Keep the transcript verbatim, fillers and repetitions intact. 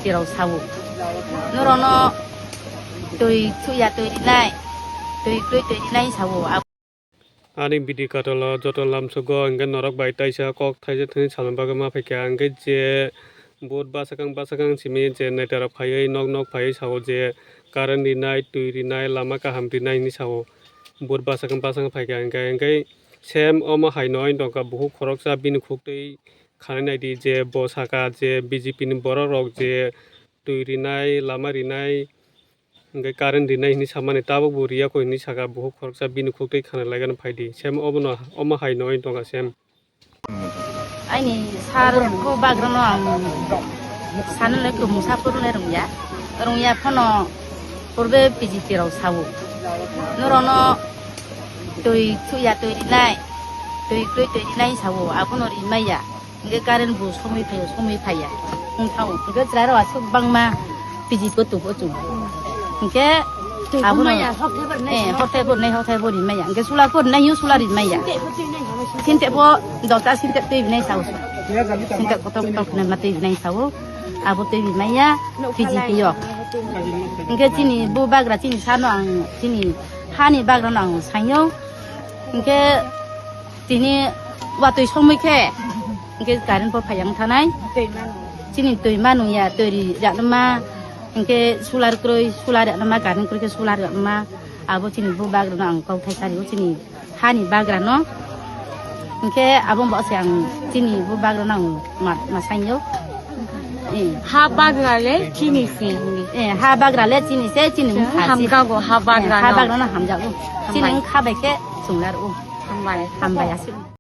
Tirok sao. Norokno twi thuya twi rinai, twi kwrwi twi rinai sao. Ani bidi katalo joto lamsugo hingke norok bai taisa kok thaisa thani salna bagwi ma phaikha, hingke je vote bwsakang bwsakang simi je netarok phaiwi nok nok phaiwi sao je current rinai, twi rinai, lama kaham rinai hinwi sao. Vote bwsakang bwsakang phaikha hingke, hingke sem omo hai no wng tongkha buhuk khoroksa bini khuktwi khanai naidi je bo saka je B J P ni borok rok je twi rinai, lama rinai, hingke current rinai hinwi samani tabuk bo riya kho hinwi saka buhuk khoroksa bini khuktwi khana laigano phaidi. Sem obono omo hai no wng tongkha sem. Aini sar ko bagrano ang sanle ko musapur le rungya. Rungya phano purbe P G T rok sao. Norono twi thuya twi rinai, twi kwrwi twi rinai sao, abono rimaya. Hingke current bo somoi phaio, somoi phaiya. Wng thao. Hingke chwrairok aswk bangma P G P o tongbo chwng. Hingke abono, eh, hothai bo rinai, hothai bo rimaya. Hingke solar bo rinai, solar rimaya. Sinte bo dota sinte twi rinai sao. Sinte kotor kotor khna ma twi rinai sao. Abo twi rimaya P G P o. Hingke chini bubagra chini sano ang chini hani bagrano ang saio. Hingke tini watwi somoi khe, hingke current bo phai yang thanai. Chini twi manung ya, twi ri yakma, hingke solar kwrwi, solar yakma, current kwrwi khe solar yakma. Abo chini bubagrano ang kok thai sari o chini hani bagrano. Hingke abo bo se ang chini bubagrano ang ma, ma saio. Eh. Ha bagra le chini se. Eh, ha bagra le chini se, chini mukha se. Hamkago ha bagra. Eh, ha bagrano hamjago. Chini mukha bai khe chwnglar o. Hambai. Hambai aswk.